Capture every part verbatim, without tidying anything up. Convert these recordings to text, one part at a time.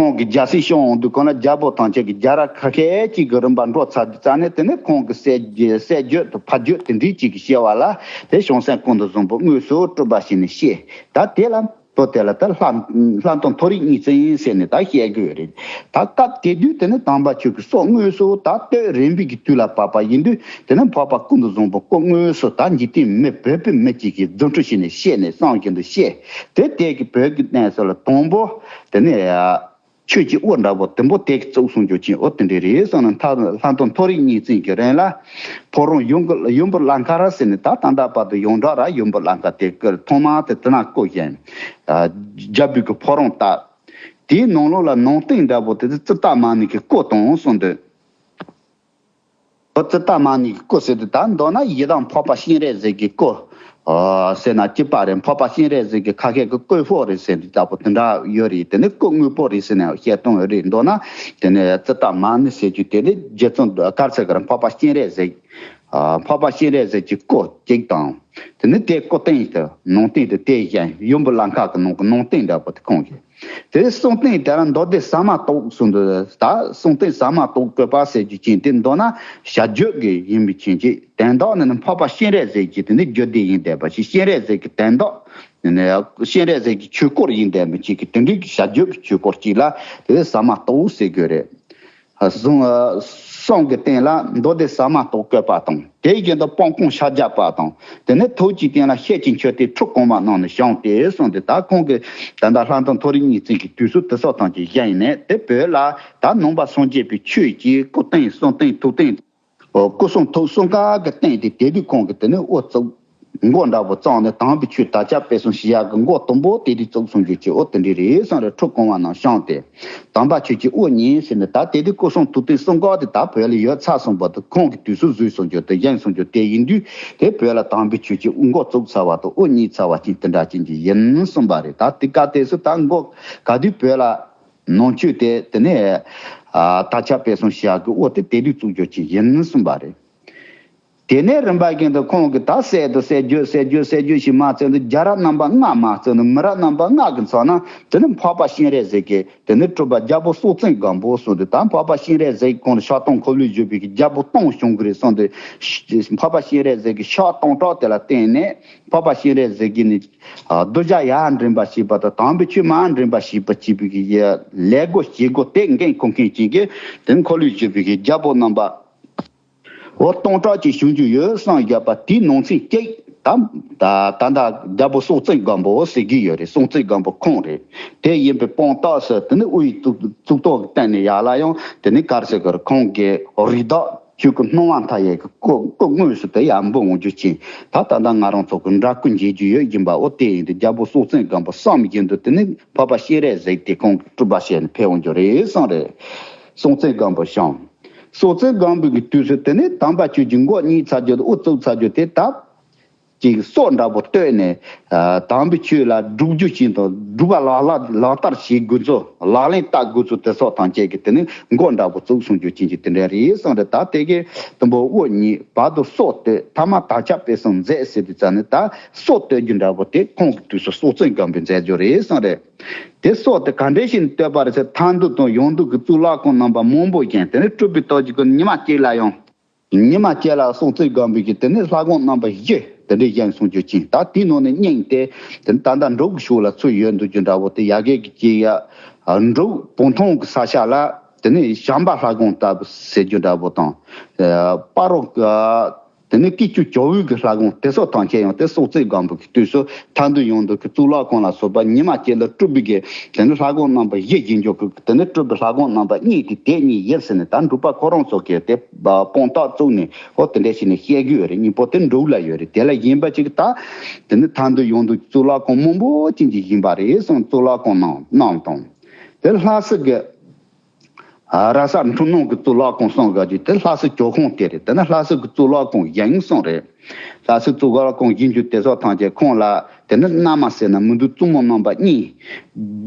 ཁོང་གི་རྒྱལ་སྲིད་སྐྱོང་འོང་དུས་གང་ལ་རྒྱལ་པོ་དང་བཅས་ཀྱི་རྒྱལ་རབས་ཁ་ཤས་ཅིག་གི་རིམ་པ་འགྲོ་ཚར་དུས་ཙ་ནས། དེ་ནས་ཁོང་གི་སྲས་རྒྱུད་སྲས་རྒྱུད་དང་ཕ་རྒྱུད་དེ་འདྲའི་ཅིག་གི་བཤད་པ་ལ། དེ་བྱང་སེམས་ཀུན་ཏུ་བཟང་པོ་དངོས་སུ་སྤྲུལ་པ་ཞིག་ནས་བཤད། ད་དེ་ལ་བོད་དེ་ལ་ད་ལྷ་ལྷ་དང་མཐོ་རིས་གཉིས་བརྩེ་ཡིན་ཟེར་ནས་ད་བཤད་དགོས་རེད། ད་སྐབས་དེ་དུས་དེ་ནི་དམ་པ་ཆོས་ཀྱི་སྲོག་དངོས་སུ་ད་སྟོད་རིམ་པའི་གི་དུས་ལ་བབ་པ་ཡིན་དུས། དེ་ནི་འཕགས་པ་ཀུན་ཏུ་བཟང་པོ་སྐུ་དངོས་སུ་ད་འཇིག་རྟེན་མི་བོད་པའི་མི་གཅིག་གིས་རྫུ་འཕྲུལ་བྱས་ནས་བཤད་ནས་གསུང་བཞིན་དུ་བཤད། དེ་དེ་གི་བོད་ཀྱི་གནས་སུ་ལ་དང་པོ་དེ་ནི་ཆོས་ཀྱི་དབུ་འདྲ་པོ་དུམ་བུ་དེ་གི་བཙུགས་སོང་རྒྱུ་ཅན། འོ་དེ་འདྲ་རེད་གསུངས་ནས། མཐའ་ལྷ་དང་མཐོ་རིས་གཉིས་བརྩེ་གི་རིང་ལ་ཕོ་བྲང་ཡུམ་གྱི་ཡུམ་བུ་ལང་ཀ་ར་ཟེར་ནས། ད་ད་ལྟ་བར་དུ་ཡོངས་གྲགས་ར་ཡུམ་བུ་ལང་ཀ་དེ་སྐོར་ཐོག་མ་དེ་དེ་ན་བསྐོར་ཞིང་། རྒྱལ་པོའི་གི་ཕོ་བྲང་བཏབ། དེའི་ནང་ལོགས་ལ་ནང་རྟེན་འདྲ་པོ་དེ་ཙིཏྟ་མ་ཎི་གི་སྐུ་དང་གསུངས་འདུག་ཙིཏྟ་མ་ཎི་གི་སྐུ་ཟེར་དུས། ད་མདོར་ན་ཡི་དམ་འཕགས་པ་སྤྱན་རས་གཟིགས་ཀྱི་སྐུ་ཟེར་ན་སྐྱིད་པ་རེད། འཕགས་པ་སྤྱན་རས་གཟིགས་ཀྱི་ཁ་སྐད་ཀྱི་སྐུ་ཕོ་རེད་ཟེར་དུས་ལྟ་བུ་དེ་འདྲ་ཡོད་རེད། དེ་ནི་སྐུ་དངོས་པོ་རེད་ཟེར་ནས་བཤད་སྟངས་ཡོད་རེད། མདོར་ན་དེ་ནི་ཙིཏྟ་མ་ཎི་ཟེར་རྒྱུ་དེ་ནི་རྗེ་བཙུན་ག་རེ་ཟེར་གི་རེད། འཕགས་པ་སྤྱན་རས་གཟིགས། ཨ། འཕགས་པ་སྤྱན་རས་གཟིགས་ཀྱི་སྐུ་གཅིག་དང་། དེ་ནི་དེ་སྐུ་རྟེན་དེ་ནང་རྟེན་དེ་དེ་བཞིན་ཡུམ་བུ་ལང་ཀ་གི་ནང་གི་ནང་རྟེན་འདྲ་པོ་དེ་ཁོང་གིས། དེ་གསུང་རྟེན་དེ་ལ་མདོ་སྡེ་ཟ་མ་ཏོག་གསུངས་འདུག་ད་གསུང་རྟེན་ཟ་མ་ཏོག་བཀོད་པ་ཟེར་རྒྱུ་ཅན་དེ་མདོར་ན་བྱ་རྒྱུད་ཀྱི་ཡིན་པའི་ཕྱིན་ཆད། དོན་དག་ནི་ནི་འཕགས་པ་སྤྱན་རས་གཟིགས་ཀྱི་དེ་ནི་རྒྱུད་སྡེ་ཡིན་བསྡད་པ་ཞིག་སྤྱན་རས་གཟིགས་ཀྱི་དོན་དག་ནི་ནི་སྤྱན་རས་གཟིགས་ཀྱི་ཆོས་སྐོར་ཡིན་བསྡད་པ་ཅིག་གི་དེ་འདྲའི་བྱ་རྒྱུད་ཀྱི་ཆོས་སྐོར་ཅིག་ལ་དེ་ཟ་མ་ཏོག་ཟེར་དགོས་རེད། གསུང་གསུང་གི་སྟེང་ལ་མདོ་སྡེ་ཟ་མ་ཏོག་བཀོད་པ་དང་། དེའི་རྒྱུན་དུ་སྤང་སྐོང་ཕྱག་རྒྱ་པ་དང་། དེ་ནས་ཐུགས་ཀྱི་སྟེང་ལ་ཤེལ་གྱི་མཆོད་རྟེན་ཁྲི་གོང་མ་གནང་ནས་བཞེངས་ཏེ་གསུངས་ཏེ། ད་ཁོང་གིས་ད་ལྟ་ལྷ་དང་མཐོ་རིས་གཉིས་བརྩེ་གི་དུས་སུ་དེ་སོགས་ཐམས་ཅད་བཞེངས་ནས། དེ་བོད་ལ་ད་ནང་པ་སངས་རྒྱས་པའི་ཆོས་ཀྱི་སྐུ་རྟེན་གསུང་རྟེན་ཐུགས་རྟེན། སྐུ་གསུང་ཐུགས་གསུམ་ཀ་གི་རྟེན་དེ་དེ་དུས་ཁོང་གིས་དེ་ནས་དབུ་བཙུགས། མགོ་འདྲ་པོ་བརྩམས་ནས་དམ་པའི་ཆོས་དར་ཁྱབ་སྤེལ་གསུམ་བྱེད་ཡག་གི་མགོ་དུམ་བུ་དེ་དུས་བཙུགས་སོང་རྒྱུ་ཅིག་འོ་དེ་འདྲ་རེད་གསུངས་རེད། ཁྲི་གོང་མ་གནང་བཞེངས་ཏེ། དམ་པ་ཆོས་ཀྱི་དབུ་བརྙེས་ཟེར་ནས། ད་དེ་དུས་སྐུ་གསུང་ཐུགས་རྟེན་གསུམ་ཀ་དེ་ད་བོད་ལ་ཡོད་ཚར་སོང་བ་དང་། ཁོང་གི་དུས་སུ་བཟོས་སོང་རྒྱུ་དེ་བཞེངས་སོང་རྒྱུ་དེ་ཡིན་དུས། དེ་བོད་ལ་དམ་པའི་ཆོས་ཀྱི་མགོ་བཙུགས་ཚར་བ་དང་དབུ་བརྙེས་ཚར་བ་ཅན་དེ་འདྲ་ཅན་གྱི་ཡིན་གསུངས་པ་རེད། ད་དེ་ག་དེ་སུ་ད་མགོ་ག་དུས་བོད་ལ་ནང་ཆོས་དེ་དེ་ནས་ཨ་དར་ཁྱབ་སྤེལ་གསུམ་བྱེད་ཡག་གི་དབུ་དེ་དེ་དུས་བཙུགས་རྒྱུ་ཅིག་ཡིན་གསུངས་པ་རེད། དེ་ནས་རིམ་པ་བཞིན་དུ་ཁོང་གིས་ད་སྲས་དང་སྲས་རྒྱུད་སྲས་རྒྱུད་སྲས་རྒྱུད་ཞིག་མ་བརྩིས་ནས། རྒྱལ་རབས་རྣམ་པ་ལྔ་མ་བརྩིས་ནས། མི་རབས་རྣམ་པ་ལྔ་གི་ཚོགས་ནང་དེ་ནི་འཕགས་པ་སྤྱན་རས་གཟིགས་ཀྱི་དེ་ནི་སྤྲུལ་པ་རྒྱལ་པོ་སྲོག་བཙན་སྒམ་པོ་གསུངས་ཏེ། ད་འཕགས་པ་སྤྱན་རས་གཟིགས་ཁོང་ལ་ཕྱག་སྟོང་འཁོར་ལོས་སྒྱུར་བའི་གི་རྒྱལ་པོ་སྟོང་བྱུང་གི་རེད་གསུངས་ཏེ། འཕགས་པ་སྤྱན་རས་གཟིགས་ཀྱི་ཕྱག་སྟོང་ཕྲག་དེ་ལ་བརྟེན་ནས། འཕགས་པ་སྤྱན་རས་གཟིགས་ཀྱི་ནི་ཨ་གདུལ་བྱ་ཡར་འདྲེན་པ་བྱེད་པ་དང་། དམ་པའི་ཆོས་མར་འདྲེན་པ་བྱེད་པ་བྱེད་པའི་གི་ལས་སྒོ་བྱེད་སྒོ་དེ་འགན་འཁུར་མཁན་ཅིག་གིས། དེ་ནི་འཁོར་ལོས་སྒྱུར་བའི་གི་རྒྱལ་པོ་རྣམ་པ་འོ་སྟོང་ཕྲག་ཅིག་བྱུང་རྒྱུ་ཡོད་གསུངས་ཡོད་པ། དེའི་ནང་ཚན་གཅིག་ད་ད་ད་ལྟ་རྒྱལ་པོ་སྲོག་བཙན་སྒམ་པོ་ཟེར་གྱི་ཡོད་རེད། སྲོག་བཙན་སྒམ་པོ་ཁོང་རེད། དེ་ཡིན་པའི་དཔང་རྟགས་སུ་དེ་ནི་དབུ་ཡི་གཙུག་གཙུག་ཏོར་གྱི་སྟེང་ནས་ཡར་ལ་ཡང་དེ་ནི་ག་རེ་ཟེར་གི་རེད། ཁོང་གི་རིགས་བདག་ཆོས་སྐུ་སྣང་བ་མཐའ་ཡས་ཀྱི་སྐུ་སྐུ་དངོས་སུ་དེ་ཡར་འབུལ་འོང་རྒྱུ་ཅན། ད་ད་ལྟ་ང་རང་ཚོ་གི་འདྲ་སྐུ་མཇལ་རྒྱུ་ཡོད་བཞིན་པ། འོ་དེ་ཡིན་དུས་རྒྱལ་པོ་སྲོག་བཙན་སྒམ་པོ་བསམ་བཞིན་དུ་དེ་ནི་འཕགས་པ་སྤྱན་རས་གཟིགས་དེ་ཁོང་གི་སྤྲུལ་པ་བྱས་ནས་ཕེབས་འོང་རྒྱུ་རེད་གསུངས་རེད། སྲོག་བཙན་སྒམ་པོ་བཞེངས། སྲོག་བཙན་སྒམ་པོ་གི་དུས་སུ་དེ་ནས་དམ་པ་ཆོས་ཀྱི་མགོ་བརྙེས་ཚར་རྒྱུ་དང་དབུ་བཙུགས་ཚར་རྒྱུ་དེ་ད་ཅིག་སྲོག་འདྲ་པོ་བཏོད་ནས། ཨ་དམ་པའི་ཆོས་ལ་སྒྲུབ་རྒྱུ་ཅན་དང་། སྒྲུབ་པ་ལག་ལག་ལག་བསྟར་བྱེད་དགོས་ཚུལ། ལག་ལེན་བསྟར་དགོས་ཚུལ་དེ་སོགས་ཐམས་ཅད་ཀྱི་དེ་ནས་མགོ་འདྲ་པོ་བཙུགས་སོང་རྒྱུ་ཅན་གྱི་དེ་འདྲ་རེད་གསུངས་རེད། ད་དེ་གའི་དུམ་བུ་དབུ་བརྙེས། བར་དུ་སྲོག་བཏོད། ཐ་མ་དར་ཁྱབ་སྤེལ་གསུམ་མཛད་ཟེར་དུས་ཙ་ནས། ད་སྲོག་བཏོད་རྒྱུ་འདྲ་པོ་དེ་ཁོང་གི་དུས་སུ་སྲོག་བཙན་སྒམ་པོས་མཛད་རྒྱུ་རེད་གསུངས་རེད། དེ་སྲོག་དེ་ག་འདྲ་ཞིག་བཏོད་པ་རེད་ཟེར། མཐའ་འདུལ་དང་ཡང་འདུལ་གྱི་གཙུག་ལག་ཁང་རྣམ་པ་མང་པོ་བཞེངས། དེ་ནས་སྤྲུལ་པའི་སྟོབས་ཀྱིས་ཉི་མ་གཅིག་ལ་ཡང་། ཉི་མ་གཅིག་ལ་སྲོག་བཙན་སྒམ་པོ་གིས་དེ་ནས་ལྷ་ཁང་རྣམ་པ་བཞི་དེ་འདྲ་བཞེངས་སོང་རྒྱུ་ཅན། ད་དེའི་ནང་ནས་རྙིང་དེ་དེ་ནས་ད་ལྟ་འབྲུག་གི་ཕྱོགས་ལ་ཚུར་ཡོད་འདུག་རྒྱུ་འདྲ་པོ་དེ། ཡ་གི་གི་ཅི་ཡ་འབྲུག་བོད་ཐང་གི་ས་ཆ་ལ་དེ་ནས་བྱམས་པ་ལྷ་ཁང་ལྟ་བུ་ཟེར་རྒྱུ་འདྲ་པོ་དང་། ཨ་སྤ་རོ་དེ་ནས་སྐྱིད་ཆུ་ཇོ་བོའི་གི་ལྷ་ཁང་དེ་སོགས་ཐམས་ཅད་ཡང་དེ་སྲོག་བཙན་སྒམ་པོ་གི་དུས་སུ་མཐའ་འདུལ་ཡང་འདུལ་གྱི་གཙུག་ལག་ཁང་ལ་སོགས་པ་ཉི་མ་གཅིག་ལ་སྤྲུལ་པའི་གི་དེ་ནི་ལྷ་ཁང་རྣམ་པ་བཞི་བཞེངས་རྒྱུ་གི་དེ་ནི་སྤྲུལ་པའི་ལྷ་ཁང་རྣམ་པ་གཉིས་དེ་དེ་གཉིས་ཡིན་ཟེར་ནས། ད་འབྲུག་པ་ཁོ་རང་ཚོ་གིས་དེ་དཔང་རྟགས་བཙུགས་ནས་འོ་དེ་འདྲ་བྱས་ནས་བཤད་ཀྱི་ཡོད་རེད། སྙིང་པོ་དེ་འབྲུག་ལ་ཡོད་རེད། དེ་ལ་ཡིན་པ་ཅིག་ད་དེ་ནི་མཐའ་འདུལ་ཡང་འདུལ་གཙུག་ལག་ཁང་མང་པོ་ཅན་གྱི་ཡིན་པ་རེད་གསུངས། གཙུག་ལག་ཁང་གནང་གནང་དང་། དེ་ལྷ་ས་གི་ཨ་ར་ས་འཁྲུངས་སྣང་གི་གཙུག་ལག་ཁང་གསུང་ག་རྒྱུ་དེ་ལྷ་སའི་ཇོ་ཁང་དེ་རེད། དེ་ནི་ལྷ་སའི་གི་གཙུག་ལག་ཁང་བཞེངས་གསུངས་རེད། ལྷ་སའི་གཙུག་ལག་ཁང་བཞེངས་རྒྱུ་དེ་སོགས་ཐམས་ཅད་ཁོང་ལ་དེ་ནི་མནའ་མ་ཟེར་ན་མི་འདུག་བཙུན་མོ་རྣམ་པ་གཉིས།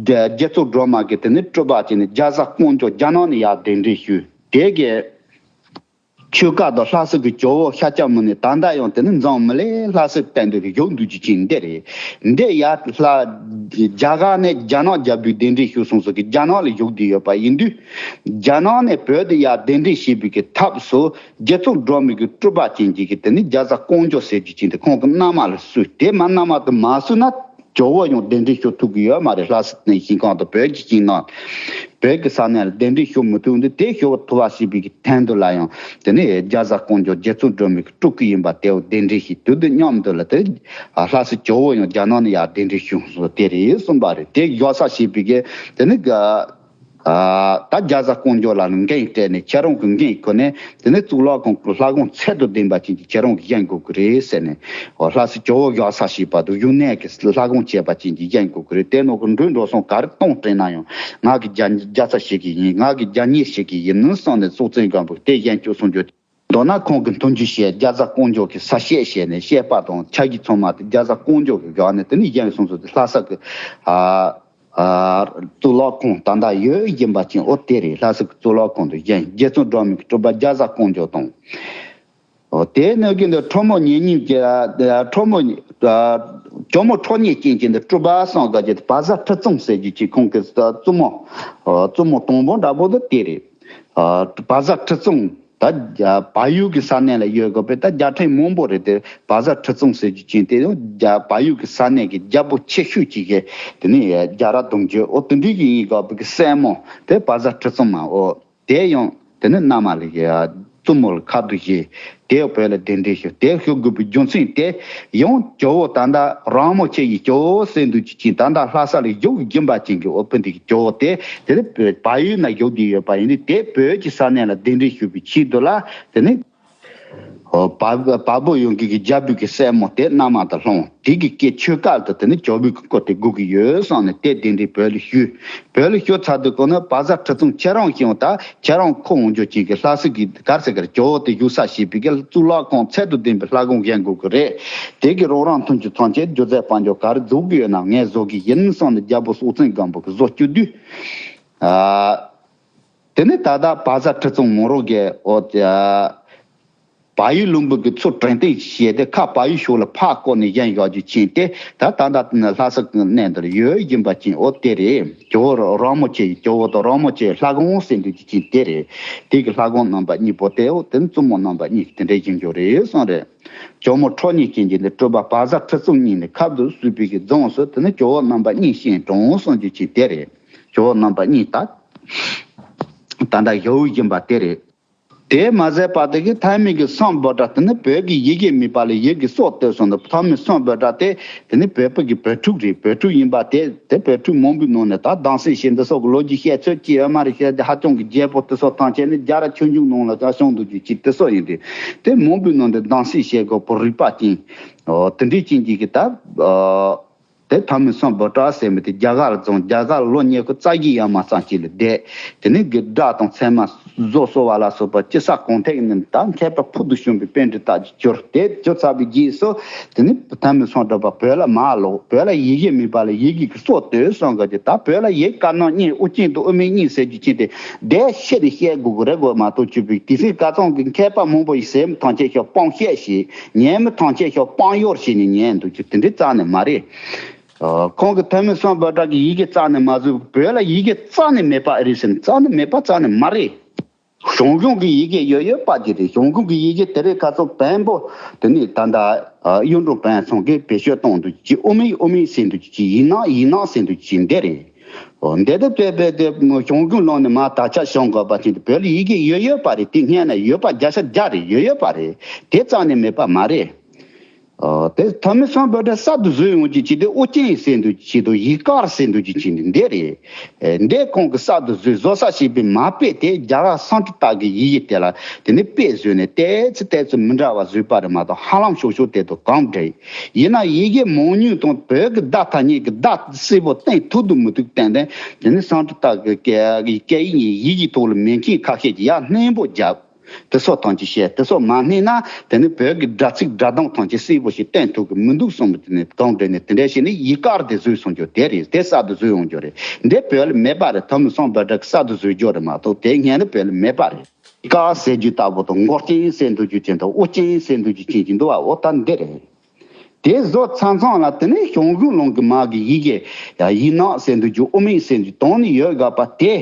རྒྱ་རྒྱལ་ཚབ་སྒྲོལ་མ་གིས་དེ་ནི་སྤྲུལ་པ་བྱས་ནས་རྒྱ་བཟའ་ཀོང་ཇོ་རྒྱ་ནག་ནས་ཡར་གདན་འདྲེན་ཞུས། དེ་གའི་ ཆོལ་ཁ་དང་ལྷ་ས་གི་ཇོ་བོ་ཤཱཀྱ་མུ་ནེ་ད་ལྟ་ཡང་དེ་ནི་འཛམ་མི་ལས་ལྷ་སར་བསྟན་འདུག་གི་ཡོད་འདུག་ཅིག་ཅིག་འདི་རེད། འདི་ཡ་ལྷ་རྒྱ་གར་ནས་རྒྱ་ནག་རྒྱལ་པོའི་གདན་འདྲེན་ཞུས་སོང་ཟེར་གི་རྒྱ་ནག་ལ་བཞུགས་བསྡད་ཡོད་པ་ཡིན་དུས། རྒྱ་ནག་ནས་བོད་དུ་ཡ་གདན་འདྲེན་བྱེད་པའི་གི་ཐབས་སུ་རྗེ་བཙུན་སྒྲོལ་མའི་གི་སྤྲུལ་པ་ཅན་གྱི་གི་དེ་ནི་རྒྱ་བཟའ་ཀོང་ཇོ་ཟེར་རྒྱུ་ཅིག་འདི་ཁོང་གི་མནའ་མ་ལ་གསོས། དེ་མ་མནའ་མ་དེ་མ་གསོས་ན། ཇོ་བོ་ཡང་གདན་འདྲེན་ཞུ་ཐུབ་ཀྱི་ཡོད་མ་རེད། ལྷ་ས་ནས་ཞིང་ཁམས་དང་བོད་ཀྱི་ཞིང་ནང་། བོད་ཀྱི་ས་གནས་ལ་གདན་འདྲེན་ཞུ་མི་ཐུབ་འདི་དེ་ཞུ་ཐུབ་པ་ཞེས་པའི་གི་དོན་དུ་ལ་ཡང་དེ་ནི་རྒྱ་བཟའ་ཀོང་ཇོ་རྗེ་བཙུན་སྒྲོལ་མའི་གི་སྤྲུལ་སྐུ་ཡིན་པ་དེའོ་གདན་འདྲེན་ཞུས་དུས་དེ་མཉམ་དུ་ལ་དེ་ལྷ་ས་ཇོ་བོ་ཡང་རྒྱ་ནག་ནས་ཡར་གདན་འདྲེན་ཞུས་སོང་དེ་རེད་གསུངས་པ་རེད། དེ་ཡོད་ས་ཞེས་པའི་གི་དེ་ནི་ག་ད་རྒྱ་བཟའ་ཀོང་ཇོ་ལ་འགན་སྤྲད་ནས་ཁྱེད་རང་གི་འགན་ཁུར་ནས་དེ་ནས་གཙུག་ལག་ཁང་གི་ལྷ་ཁང་ཚད་དང་ལྡན་པ་ཅན་གྱི་ཁྱེད་རང་གིས་བཞེངས་དགོས་ཀྱི་རེད་ཟེར་ནས། ཨོ་ལྷ་ས་ཇོ་བོ་བཞག་ས་ཞེས་པ་དང་ཡུན་ནན་གྱི་ལྷ་ཁང་བྱས་པ་ཅན་གྱི་བཞེངས་དགོས་ཀྱི་རེད། དེ་ནང་གི་འགྲོ་འགྲོ་སོང་ག་རེ་གཏོང་དྲན་ན་ཡང་ང་གི་རྒྱ་རྒྱ་ཚ་ཞིག་གི་ཡིན། ང་གི་རྒྱ་ཉེ་ཞིག་གི་ཡིན་ནི་གསུངས་ནས་སྲོག་འཛིན་སྒམ་པོ་དེ་བཞེངས་བཅུག་སོང་རྒྱུ། མདོར་ན་ཁོང་གི་མཐུན་འཇུག་བྱས་རྒྱ་བཟའ་ཀོང་ཇོ་གི་ས་བཤད་བྱས་ནས་བཤད་པ་དང་ཕྱག་གི་ཚོགས་མ་དེ་རྒྱ་བཟའ་ཀོང་ཇོ་གི་བཞག་ནས་དེ་ནས་བཞེངས་སོང་ཟེར་ཏེ་ལྷ་ས་གི་ཨ་ཨ་གཙུག་ལག་ཁང་ད་ལྟ་ཡོད་ཡིན་པ་ཅན་ཨོ་དེ་རེད། ལྷ་ས་གི་གཙུག་ལག་ཁང་དུ་བཞེངས། རྗེ་བཙུན་སྒྲོལ་མའི་སྤྲུལ་པ་རྒྱ་བཟའ་ཀོང་ཇོ་དང་། ཨོ་དེ་ནས་གི་འདི་ཁྲོ་མོ་ཉེ་གཉིས་ཀྱི་ཨ་ཁྲོ་མོ་ཨ་ཇོ་མོ་ཁྲོ་གཉེར་ཅན་གྱི་འདི་སྤྲུལ་པ་སངས་རྒྱས་ཀྱི་བཛྲ་ཁྲི་སྲོང་ཟེར་རྒྱུ་ཅིག་ཁོང་གི་བཙུན་མོ་ཨ་བཙུན་མོ་དང་པོ་འདྲ་པོ་འདི་དེ་རེད། ཨ་བཛྲ་ཁྲི་སྲོང་། ད་རྒྱ་བལ་ཡུལ་གྱི་ས་གནས་ལ་ཡོད་དགོས་པས་ད་རྒྱལ་ཕྲན་མང་པོ་རེད་དེ། བཛྲ་ཁྲི་སྲོང་ཟེར་རྒྱུ་ཅན་དེ་ཡང་རྒྱ་བལ་ཡུལ་གྱི་ས་གནས་ཀྱི་རྒྱལ་པོ་ཆེ་ཤོས་ཅིག་གིས་དེ་ནས་རྒྱལ་རབས་བསྡོམས་རྒྱུ་ཨོ་དེ་འདྲའི་གི་ཡིན་དགོས་པའི་གི་སྲས་མོ་དེ་བཛྲ་ཁྲི་སྲོང་མ་ཨོ་དེ་ཡང་དེ་ནས་མནའ་མ་ལ་ཡ་བཙུན་མོ་ལ་ཁ་བསྡུ་བྱས་དེ་བོད་ལ་གདན་འདྲེན་ཞུ་དེ་ཞུ་དགོས་པའི་རྒྱུ་མཚན་དེ། ཡང་ཇོ་བོ་ད་ལྟ་རིན་པོ་ཆེ་ཡི་ཇོ་བོ་ཟེར་འདུག་ཅིག་ཅིག་ད་ལྟ་ལྷ་ས་ལ་བཞུགས་སྦྱིན་པ་ཅན་གྱི་ཨོ་ཕུ་འདི་གི་ཇོ་བོ་དེ་དེ་ནི་བལ་ཡུལ་ན་བཞུགས་བསྡད་ཡོད་པ་ཡིན་དུས་དེ་བོད་ཀྱི་ས་གནས་ལ་གདན་འདྲེན་ཞུ་བའི་ཆེད་དུ་ལ་དེ་ནི་ཨོ་བལ་བལ་པོ་ཡོང་གི་གི་རྒྱལ་པོའི་གི་སྲས་མོ་དེ་མནའ་མ་དང་སློང་དེ་གི་སྐད་ཆོས་སྐད་དུ་དེ་ནི་ཇོ་བོའི་གི་སྐུ་དེ་དགོས་ཀྱི་ཡོད་བསམ་ནས་དེ་གདན་འདྲེན་བོད་ལ་ཞུས། བོད་ལ་ཞུ་ཚར་དུས་གོ་ན་བཛྲ་ཁྲི་སྲོང་ཁྱེད་རང་ཤེས་ཡོང་ད། ཁྱེད་རང་ཁོ་འོང་རྒྱུ་ཅིག་གི་ལྷ་ས་གི་གར་ས་གར་ཇོ་བོ་དེ་བཞུགས་ས་ཞེས་པའི་གི་གཙུག་ལག་ཁང་ཚད་དུ་ལྡན་པའི་ལྷ་ཁང་བཞེངས་དགོས་ཀྱི་རེད། དེ་གི་རོགས་རམ་མཐུན་གྱི་ཐམས་ཅད་སྒྱུ་རྩལ་དཔལ་འབྱོར་ག་རེ་བཟོ་གི་ཡོད་ན་ངས་བཟོ་གི་ཡིན་གསུངས་ནས་རྒྱལ་པོ་སྲོག་འཛིན་སྒམ་པོ་གི་བཟོ་བཅུག་དུས། ཨ། དེ་ནས་ད་ལྟ་བཛྲ་ཁྲི་སྲོང་མོ་རོ་གི་ཨོ་ཨ། བལ་ཡུལ་ལུང་པ་གི་ཚུར་དྲན་རྟེན་བྱས་ཏེ་ཁ་བལ་ཡུལ་ཕྱོགས་ལ་ཕར་བསྐོར་ནས་བཞེངས་བཞག་རྒྱུ་ཅན་དེ་ད་ད་ལྟ་ལྷ་ས་གི་གནས་འདིར་ཡོད་ཡིན་པ་ཅན་ཨོ་དེ་རེད། ཇོ་བོ་རིན་པོ་ཆེ་ཡི་ཇོ་བོ་དང་རིན་པོ་ཆེའི་ལྷ་ཁང་ཟེར་འདུག་རྒྱུ་ཅན་དེ་རེད། དེ་གི་ལྷ་ཁང་རྣམ་པ་གཉིས་པོ་དེ་ཨོ་དེ་ནི་བཙུན་མོ་རྣམ་པ་གཉིས་ཀྱི་དེ་འདྲའི་བཞེངས་རྒྱུ་རེད་གསུངས་རེད། ཇོ་མོ་ཁྲོ་གཉེར་ཅན་གྱི་འདི་སྤྲུལ་པ་བཛྲ་ཁྲི་སྲོང་གཉིས་ནི་ཁབ་ཏུ་གསོས་པའི་གི་རྫོངས་སུ་དེ་ནི་ཇོ་བོ་རྣམ་པ་གཉིས་བཞེངས་གྲོང་གསུངས་རྒྱུ་ཅན་དེ་རེད། ཇོ་བོ་རྣམ་པ་གཉིས་ད་ད་ལྟ་བཞུགས་བཞིན་པ་དེ་རེད། དེ་མ་ཟད་པ་དེ་གི་ཐའེ་མི་གི་སམ་བྷོ་ཊ་དེ་ནི་བོད་ཀྱི་ཡི་གེ་མེད་པ་ལ་ཡི་གེ་སྲོག་བཏོད་སོང་ནས་ཐའེ་མི་སམ་བྷོ་ཊ་དེ་དེ་ནི་བོད་པ་གི་བོད་ཕྲུག་རེད། བོད་ཕྲུག་ཡིན་པ་དེ་དེ་བོད་ཕྲུག་མང་པོའི་ནང་ནས་ད་སྡང་སེམས་ཞེ་འདི་སོགས་ཀྱི་ལོ་རྒྱུས་བཤད་ཚོད་ཀྱི་ཡོད་མ་རེད། བཤད་དེ་ཧ་ཅང་གི་རྒྱལ་པོ་དེ་སོགས་ཐམས་ཅད་ནི་རྒྱ་ར་ཆོས་འབྱུང་ནང་ལ་ད་བྱུང་འདུག་རྒྱུ་ཅིག་དེ་སོགས་ཡིན་དུས་དེ་མང་པོའི་ནང་ནས་སྡང་སེམས་ཞེ་དགོས་པོ་རིག་པ་ཅན་ཨོ་དེ་འདྲའི་ཅན་གྱི་གི་ད་ཨོ། དེ་ཐའེ་མི་སམ་བྷོ་ཊ་ཟེར་མི་དེ་རྒྱ་གར་ལ་བཙོང་། རྒྱ་གར་ལ་ལོ་ཉི་ཤུ་རྩ་བཞི་ཡར་མར་ཙམ་ཅིག་ལ་བསྡད། དེ་ནས་གི་དགྲ་དང་ཚེར་མ་བཟོ་གསོ་བ་ལ་སོགས་པ་ཅི་ས་གང་ཐད་ནས་ད་མཁས་པ་ཕུལ་དུ་བྱུང་བའི་པཎྜི་ཏ་ཅིག་གྱུར། དེ་གྱུར་ཚར་བའི་རྗེས་སུ་དེ་ནས་ཐའེ་མི་སམ་བྷོ་ཊ་བོད་ལ་མར་ལོག་བོད་ལ་ཡི་གེ་མེད་པ་ལ་ཡི་གེ་གི་སྲོག་བཏོད་སོང་གི་དེ་ད་བོད་ལ་ཡི་གེ་དཀར་ནག་གཉིས་དབུ་ཅན་དང་དབུ་མེད་གཉིས་ཟེར་རྒྱུ་ཅན་དེ་བསྡད་ཤེས་དེ་བཤད་དགོས་ཀྱི་རེད་དགོས་མ་གཏོགས་ཅིག་པའི་དེ་སྲིད་ཀ་ཚང་གི་མཁས་པ་མང་པོ་ཡི་ཟེར་མི་ཐམས་ཅད་ཤོག་སྤང་བཤད་ཞིག་ཉན་མི་ཐམས་ཅད་ཤོག་སྤང་གཡོར་བྱས་ནས་ཉན་འདུག་རྒྱུ་དེ་འདྲའི་རྩ་ནས་མ་རེད། ཨ། ཁོང་གི་ཐའེ་མི་སམ་བྷོ་ཊ་གི་ཡི་གེ་རྩ་ནས་མ་བཟོས། བོད་ལ་ཡི་གེ་རྩ་ནས་མེད་པ་རེད་ཟེར་ན་རྩ་ནས་མེད་པ་རྩ་ནས་མ་རེད། ཞང་ཞུང་གི་ཡི་གེ་ཡོད་ཡོད་པ་ཅིག་རེད། ཞང་ཞུང་གི་ཡི་གེ་དེ་རིང་ཁ་སང་བོན་པོ་དེ་ནས་ད་ལྟ་ཨ་གཡུང་དྲུང་བོན་ཚང་གིས་བེད་སྤྱོད་གཏོང་འདུག་ཅིག་དབུ་མེད་དབུ་མེད་ཟེར་འདུག་ཅིག་ཡིག་ནག་ཡིག་ནག་ཟེར་འདུག་ཅིག་འདི་རེད། འོ་འདི་ལྟར་བལྟས་པས་དེ་ཞང་ཞུང་ལོག་ནས་མར་དར་ཁྱབ་བྱུང་དགོས་པ་ཅིག་བོད་ལ་ཡི་གེ་ཡོད་ཡོད་པ་རེད། དེ་སྔོན་ན་ཡོད་པ་བརྒྱ་ཆ་བརྒྱ་རེད། ཡོད་ཡོད་པ་རེད། དེ་རྩ་ནས་མེད་པ་མ་རེད། ཨོ། དེ་ཐའེ་མི་སམ་བྷོ་ཊ་གསར་དུ་བཟོས་ཡོང་རྒྱུ་ཅིག་དེ་དབུ་ཅན་ཟེར་འདུག་ཅིག་དང་ཡིག་དཀར་ཟེར་འདུག་ཅིག་ཅིག་འདི་རེད། ཨེ། འདི་ཁོང་གིས་གསར་དུ་བཟོས་བཟོ་ས་ཞེས་པའི་མ་དཔེ་དེ་རྒྱ་གར་སཾ་སྐྲྀ་ཏ་གི་ཡི་གེ་དེ་ལ་དེ་ནས་དཔེ་བཟོས་ནས་ཏོག་ཙམ་ཏོག་ཙམ་མི་འདྲ་བ་བཟོས་པ་རེད་མ་གཏོགས་ཧ་ལམ་ཤོག་ཤོག་དེ་དང་གང་འདྲ་ཡིན་ན་ཡི་གེ་མང་ཉུང་དང་བོད་ཀྱི་བརྡ་ཐ་སྙད་ཀྱི་བརྡ་གསལ་པོ་བསྟན་ཐུབ་དུ་མི་ཐུབ་ཏན་ཏན་དེ་ནས་སཾ་སྐྲྀ་ཏ་གི་སྐད་ཡིག་ཡི་གེའི་ཐོག་ལ་མེད་མཁན་ཁ་ཤས་ཀྱིས་ཡར་སྣེ་པོ་བརྒྱབ། དེ་ཚོ་ཐམས་ཅད་བཤད། དེ་ཚོ་མ་བསྣན་ན་དེ་ནི་བོད་ཀྱི་སྒྲ་ཚིག་སྒྲ་གདངས་ཐམས་ཅད་གསལ་པོ་ཞིག་བསྟན་ཐུབ་ཀྱི་མི་འདུག་གསུངས་པ་དེ་ནི་གང་འདྲ་ནི་དེ་འདྲ་ཞིག་ནི་ཡིག་དཀར་དེ་བཟོས་སོང་རྒྱུ་དེ་རེད། དེ་གསར་དུ་བཟོས་ཡོང་རྒྱུ་རེད། འདི་བོད་ལ་མེད་པ་རེད། ཐའེ་མི་སམ་བྷོ་ཊ་གསར་དུ་བཟོས་རྒྱུ་རེད་མ་གཏོགས་དེ་སྔོན་ལ་བོད་ལ་མེད་པ་རེད། ཀ་ཟེར་རྒྱུ་ལྟ་བུ་དང་མགོ་རྐྱེན་ཟེར་འདུག་རྒྱུ་ཅན་དང་དབུ་རྐྱེན་ཟེར་འདུག་རྒྱུ་ཅན་གྱི་འདུག་བ། འོ་ད་འདི་རེད། དེ་བཟོ་ཚང་ཚང་ལ་དེ་ནས་ཞང་ཞུང་ལུང་གི་མ་གི་ཡི་གེ་ཡིག་ནག་ཟེར་འདུག་རྒྱུ་དབུ་མེད་ཟེར་འདུག་དོན་ནི་ཡོད་དགོས་པ་དེ།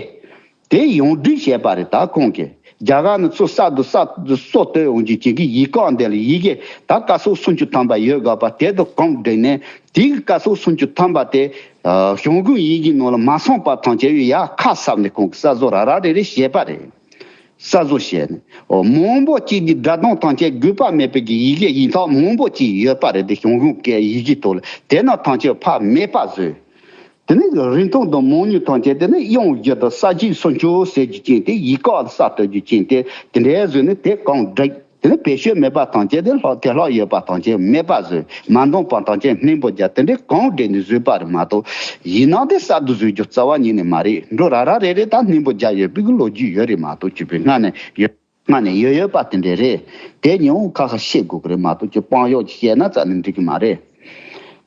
དེ་ཡོངས་བསྒྲིགས་བྱས་པ་རེད། ད་ཁོང་གིས་རྒྱ་གར་ནས་ཚུར་གསར་དུ་གསར་དུ་སྲོལ་གཏོད་འོང་རྒྱུ་ཅན་གྱི་ཡིག་རྐང་འདི་ལ་ཡི་གེ་ད་ཀ་སོགས་སུམ་ཅུ་ཐམ་པ་ཡོད་དགོས་པ་དེ་དང་གང་བསྒྲིགས་ནས་དེའི་ཀ་སོགས་སུམ་ཅུ་ཐམ་པ་དེ་ཞང་ཞུང་ཡི་གེ་ནང་ལ་མ་སོང་པ་ཐམས་ཅད་ཡ་ཁ་གསབ་ནས་ཁོང་གིས་གསར་བཟོ་ར་ར་རེ་རེ་བྱས་པ་རེད། གསར་བཟོ་བྱས་ནས་འོ་མང་པོ་གཅིག་གི་སྒྲ་གདངས་ཐམས་ཅད་དགོས་པ་མེད་པའི་གི་ཡི་གེ་ཡིག་ཐོག་མང་པོ་གཅིག་ཡོད་པ་རེད། དེ་ཞང་ཞུང་སྐད་ཡི་གེ་ཐོག་ལ་དེ་རྣམས་ཐམས་ཅད་ཕར་མེད་པ་བཟོས། དེ་ནས་རིང་ཐུང་དང་མང་ཉུང་ཐམས་ཅད་དེ་ནས་དབྱངས་བསྒྱུར་དང་ས་བཅད་སུམ་ཅུ་ཟེར་རྒྱུ་ཅན་དེ་ཡིག་རྐང་གསར་གཏོད་རྒྱུ་ཅན་དེ་དེ་འདྲའི་བཟོས་ནས་དེ་གང་བསྒྲིགས། དེ་ནས་བེད་སྤྱོད་མེད་པ་ཐམས་ཅད་དེ་ལྷག་དེ་ལྷག་ཡོད་པ་ཐམས་ཅད་མེད་པ་བཟོས། མ་འདང་པ་ཐམས་ཅད་སྙན་པོ་རྒྱག་དེ་འདྲའི་གང་བསྒྲིགས་ནས་བཟོས་པ་རེད་མ་གཏོགས། ཡིག་ནག་དེ་གསར་དུ་བཟོ་རྒྱུ་རྩ་བ་ཉིད་ནས་མ་རེད། འགྲོ་ར་ར་རེ་རེ་ད་སྙན་པོ་རྒྱག་ཡོད་པའི་གི་ལོ་རྒྱུས་ཡོད་རེད་མ་གཏོགས་བཅུ་པའི་སྔ་ནས་ཡོད། སྔ་ནས་ཡོད་ཡོད་པ་དེ་འདྲས་རེད། དེ་ཉིད་ཁ་ཁ་ཤེས་དགོས་ཀྱི་རེད་མ་གཏོགས་ཀྱི་དཔང་ཡོག་ཅིག་བཤད་ན་རྩ་ནས་འགྲིག་གི་མ་རེད།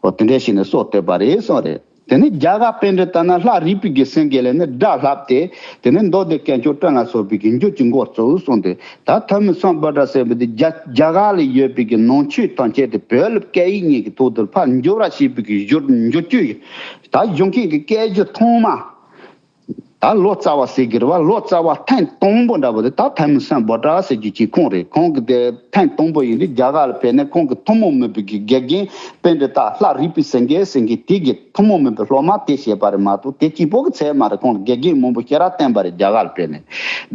འོ་དེ་འདྲས་བྱས་ནས་སྲོལ་གཏོད་པ་རེད་གསུངས་རེད། དེ་ནས་རྒྱ་གར་པཎྜི་ཏ་ནི་ལྷ་རིས་པའི་གི་སེང་གེ་ལས་ནི་སྒྲ་ལྷག་སྟེ། དེ་ནས་མདོ་སྡེ་དཀོན་མཆོག་སྤྲིན་ལ་སོགས་པའི་གི་འགྱུར་གྱི་མགོ་བཙུགས་གསུངས་ཏེ། ད་ཐོན་མི་སམ་བྷོ་ཊ་ཟེར་བ་དེ་རྒྱ་རྒྱ་གར་ལ་ཡོད་པའི་གི་ནང་ཆོས་ཐམས་ཅད་དེ་བོད་ལ་སྐད་ཡིག་གཉིས་ཀྱི་ཐོག་ཏུ་ཕར་འགྱུར་བ་བྱེད་པའི་གི་བསྒྱུར་འགྱུར་བཅོས། ད་གཞུང་མཁན་གྱི་སྐད་བསྒྱུར་ཐོག་མ། ད་ལོ་ཙཱ་བ་ཟེར་གྱི་རེད་བ། ལོ་ཙཱ་བ་ཐེངས་དང་པོ་འདྲ་བོ་དེ་ད་ཐོན་མི་སམ་བྷོ་ཊ་ཟེར་རྒྱུ་ཅིག་ཁོང་རེད། ཁོང་གི་དེ་ཐེངས་དང་པོ་ཡིན་དུས་རྒྱ་གར་ལ་ཕེབས་ནས་ཁོང་གི་ཐུན་མོང་མིན་པའི་གི་དགེ་རྒན་པཎྜི་ཏ་ལྷ་རིས་པའི་སེང་གེ་ཟེར་མཁན་དེ་གི་ཐུན་མོང་མིན་པའི་སློབ་མ་དེ་བྱས་པ་རེད་མ་གཏོགས་དེ་གཅིག་པོ་གི་ཚད་མ་རེད། ཁོང་ལ་དགེ་རྒན་མང་པོ་ཞེ་དྲག་བསྟེན་པ་རེད། རྒྱ་གར་ལ་ཕེབས་ནས་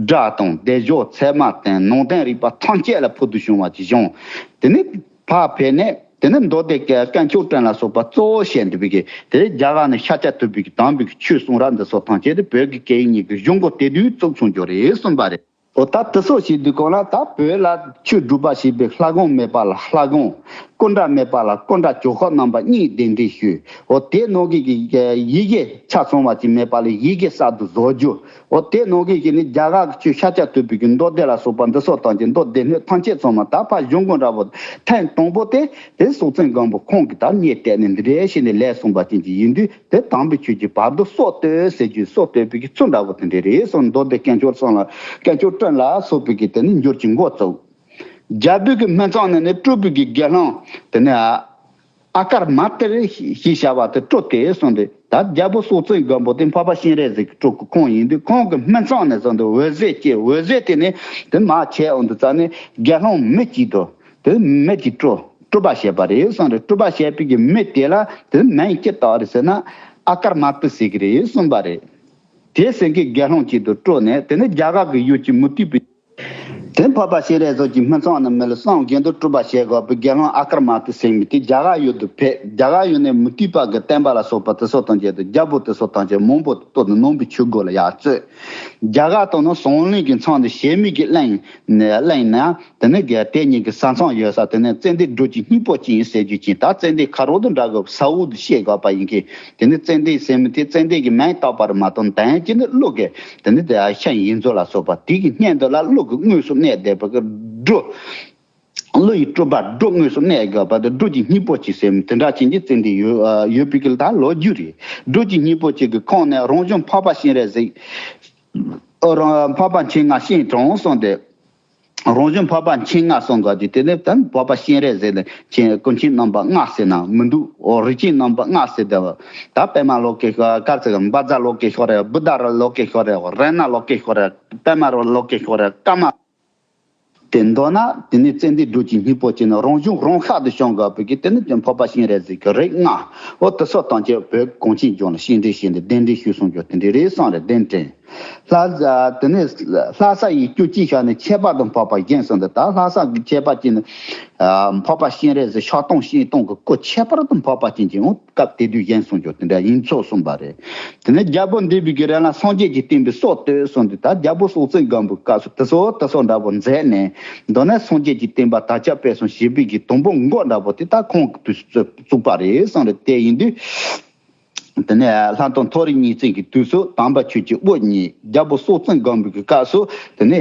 སྒྲ་དང་བསྡད་ཕྱོགས་ཚད་མ་དང་ནང་དོན་རིག་པ་ཐམས་ཅད་ལ་ཕུལ་དུ་བྱུང་བ་ཅིག་བྱུང་། དེ་ནས་ཕར་ཕེབས་ནས་དེ་ནས་མདོ་སྡེ་དཀོན་མཆོག་སྤྲིན་ལ་སོགས་པ་གཙོ་བོ་བཤད་འདུག་པའི་གི་དེ་རྒྱ་གར་ནས་ཤཱཀྱ་ཐུབ་པའི་གི་དམ་པའི་གི་ཆོས་གསུང་རབ་འདི་སོགས་ཐམས་ཅད་དེ་བོད་ཀྱི་སྐད་ཡིག་གཉིས་ཀྱི་གཞུང་གོ་དེ་དུས་བཙུགས་སོང་རྒྱུ་རེད་གསུངས་པ་རེད། འོ་ད་དེ་སོགས་བྱེད་དུས་གང་ལ་ད་བོད་ལ་ཆོས་སྒྲུབ་པ་བྱེད་པའི་ལྷ་ཁང་མེད་པ་ལ་ལྷ་ཁང་། སྐུ་འདྲ་མེད་པ་ལ་སྐུ་འདྲ་ཇོ་ཁོ་རྣམ་པ་གཉིས་གདན་འདྲེན་ཞུས། འོ་དེ་ནང་གི་གི་ཡི་གེ་ཆ་ཚང་བ་ཅིག་མེད་པ་ལ་ཡི་གེ་གསར་དུ་བཟོ་རྒྱུ། འོ་དེ་ནང་གི་གི་ནི་རྒྱ་གར་གྱི་ཆོས་ཤཱཀྱ་ཐུབ་པའི་གི་མདོ་སྡེ་ལ་སོགས་པ་འདི་སོགས་དང་གི་མདོ་སྡེ་སྣོད་ཐམས་ཅད་ཚང་མ་ད་ཕར་གཞུང་གོ་འདྲ་བོ་ཐེངས་དང་པོ་དེ་དེ་སྲོག་བཙན་སྒམ་པོ་ཁོང་གིས་ད་རྙེད་བལྟས་ནས་འདི་འདྲའི་བྱས་ནས་ལས་གསུངས་པ་ཅན་གྱི་ཡིན་དུས། དེ་དམ་པའི་ཆོས་ཀྱི་བར་དུ་སྲོག་གཏོད་ཟེར་རྒྱུའི་སྲོག་གཏོད་པའི་གི་ཚུལ་འདྲ་བོ་དེ་འདྲ་རེད་གསུངས། མདོ་སྡེ་དཀོན་མཆོག་སྤྲིན་ལ་དཀོན་མཆོག་སྤྲིན་ལ་སོགས་པའི་གི་དེ་ནི་འགྱུར་གྱི་འགོ་བཙུགས། རྒྱལ་པོའི་གི་སྨད་འཚོང་ནས་ནི་སྤྲུལ་པའི་གི་དགེ་སློང་དེ་ནི་ཨ་ཀར་མ་ཏིར་ཞེས་བྱ་བ་དེ་སྤྲུལ་ཏེ་གསུངས་ཏེ། ད་རྒྱལ་པོ་སྲོག་བཙན་སྒམ་པོ་དེ་འཕགས་པ་སྤྱན་རས་གཟིགས་ཀྱི་སྤྲུལ་སྐུ་ཁོང་ཡིན་དུས། ཁོང་གི་སྨད་འཚོང་ནས་བཟུང་སྟེ་འོད་ཟེར་སྐྱེས། འོད་ཟེར་དེ་ནི་དེ་མར་ཁྱེར་འོང་དུས་ཙ་ནི་དགེ་སློང་མི་གཅིག་ཏུ་དེ་མི་གཅིག་སྤྲུལ་སྤྲུལ་པ་བྱས་པ་རེད་གསུངས་རེད། སྤྲུལ་པ་བྱས་པའི་གི་མི་དེ་ལ་དེ་མིང་ཅི་བཏགས་རེད་ཟེར་ན་ཨ་ཀར་མ་ཏི་ཟེར་གི་རེད་གསུངས་པ་རེད། དེ་སེང་གེ་དགེ་སློང་གཅིག་ཏུ་སྤྲུལ་ནས་དེ་ནི་རྒྱ་གར་གྱི་ཡུལ་གྱི་མུ་སྟེགས་པའི། དེ་འཕགས་པ་སྤྱན་རས་གཟིགས་ཀྱི་སྨད་འཚོང་ནས་མི་ལ་གསུང་རྒྱུན་དུ་སྤྲུལ་པ་བྱེད་དགོས་པའི་དགེ་སློང་ཨ་ཀར་མ་ཏི་ཟེར་མི་དེ་རྒྱ་གར་ཡུལ་དུ་ཕེབས། རྒྱ་གར་ཡུལ་ནས་མུ་སྟེགས་པ་གི་བསྟན་པ་ལ་སོགས་པ་དེ་སོགས་དང་བཅས་ཏེ་རྒྱལ་པོ་དེ་སོགས་དང་བཅས་མང་པོ་བསྟོད་ནས་ནང་པའི་ཆོས་སྒོ་ལ་ཡར་བཙུད། རྒྱ་གར་དུ་ནི་ཟངས་གླིང་གི་མཚམས་དེ་གཞལ་མེད་ཀྱི་གླིང་ནས་གླིང་ན། དེ་ནས་དེ་གཉིས་ཀྱི་ས་མཚམས་ཡོད་ས་དེ་ནས་ཙན་དན་སྦྲུལ་གྱི་སྙིང་པོ་ཅན་ཟེར་རྒྱུ་ཅན། ད་ཙན་དན་ཁ་རོག་ཏུ་འདྲ་དགོས་ས་འོག་ཏུ་བཤད་དགོས་པ་ཡིན་གྱི། དེ་ནས་ཙན་དན་ཟེར་མི་དེ་ཙན་དན་གྱི་མིང་བཏགས་པ་རེད་མ་གཏོགས་དོན་གྱི་ནི་ཀླུ་གི་དེ་ནས་དེ་ཤིང་ཡིན་ཚུལ་ལ་སོགས་པ་དེ་གི་སྙན་དུ་ལ་ཀླུ་གི་དངོས་སུ་གནས་བསྡད་པ་གི་སྦྲུལ། ཀླུ་ཡི་སྤྲུལ་པ་སྦྲུལ་དངོས་སུ་གནས་དགོས་པ་དེ་སྦྲུལ་གྱི་སྙིང་པོ་ཅན་ཟེར་མི་དེ་འདྲ་ཅན་གྱི་ཙན་དན་ཡོད་ཡོད་པའི་གི་ད་ལོ་རྒྱུས་རེད། སྦྲུལ་གྱི་སྙིང་པོ་ཅན་གྱི་ཁོངས་ནས་རང་བྱུང་འཕགས་པ་སྤྱན་རས་གཟིགས། འཕགས་པ་མཆེད་ལྔ་སྤྱན་དྲངས་གསུངས་ཏེ། རང་བྱུང་འཕགས་པ་མཆེད་ལྔ་གསུངས་དགོས་ཀྱི་དེ་ནི་ད་འཕགས་པ་སྤྱན་རས་གཟིགས་ནི་ཆེན་སྐུ་མཆེད་རྣམ་པ་ལྔ་ཟེར་ན་མི་འདུག་འོ་རིགས་ཅན་རྣམ་པ་ལྔ་ཟེར་དེ་བ། ད་པདྨ་ལོ་ཀེ་ཤྭ་ཀ་ཙི་ག་བཛྲ་ལོ་ཀེ་ཤྭ་ར། བུདྡྷ་ར་ལོ་ཀེ་ཤྭ་ར། རཏྣ་ལོ་ཀེ་ཤྭ་ར། པདྨ་ར་ལོ་ཀེ་ཤྭ་ར། ཀ་མ། དེ་མདོར་ན་དེ་ནི་ཙན་དན་སྦྲུལ་གྱི་སྙིང་པོ་ཅན་ནི་རང་བྱུང་རང་ཤར་དུ་བྱུང་དགོས་པའི་གི་དེ་ནི་འཕགས་པ་སྤྱན་རས་གཟིགས་ཀྱི་རིགས་ལྔ། འོ་དེ་སོགས་དང་བཅས་བོད་གངས་ཅན་ལྗོངས་ལ་སྤྱན་འདྲེན་བྱས་ནས་གདན་འདྲེན་ཞུས་གསུངས་རྒྱུ་དེ་འདྲ་རེད་གསུངས་རེད། གདན་འདྲེན། ལྷ་དེ་ནས་ལྷ་ས་ཡི་སྐྱོ་སྐྱིད་ཤག་ནས་ཁྱད་པར་དུ་འཕགས་པ་བཞེངས་གསུངས་འདུག་ད་ལྷ་ས་གི་ཁྱད་པར་ཅན་ནི་འཕགས་པ་སྤྱན་རས་གཟིགས་ཕྱག་སྟོང་སྤྱན་སྟོང་གི་སྐུ་ཁྱད་པར་དུ་འཕགས་པ་ཅན་གྱི་འོང་སྐབས་དེ་དུས་བཞེངས་གསུངས་རྒྱུ་དེ་འདྲ་ཡིན་ཚུལ་གསུངས་པ་རེད། དེ་ནས་རྒྱལ་པོ་འདས་པའི་གི་རིང་ལ་སངས་རྒྱས་ཀྱི་བསྟན་པའི་སྲོལ་གཏོད་གསུངས་འདུག་ད་རྒྱལ་པོ་སྲོག་བཙན་སྒམ་པོའི་སྐབས་སུ་དེ་སོགས་དེ་སོགས་འདྲ་པོ་མཛད་ནས་མདོར་ན་སངས་རྒྱས་ཀྱི་བསྟན་པ་དར་ཁྱབ་སྤེལ་གསུམ་བྱེད་པའི་གི་དང་པོ་འགོ་འདྲ་པོ་དེ་ད་ཁོང་གི་དུས་སུ་བཙུགས་པ་རེད་གསུངས་རེད། དེ་ཡིན་དུས། དེ་ནས་ལྷ་དང་མཐོ་རིས་གཉིས་བཙན་གྱི་དུས་སུ་དམ་པ་ཆོས་ཀྱི་དབུ་བརྙེས། རྒྱལ་པོ་སྲོག་བཙན་སྒམ་པོའི་གི་སྐབས་སུ་དེ་ནས་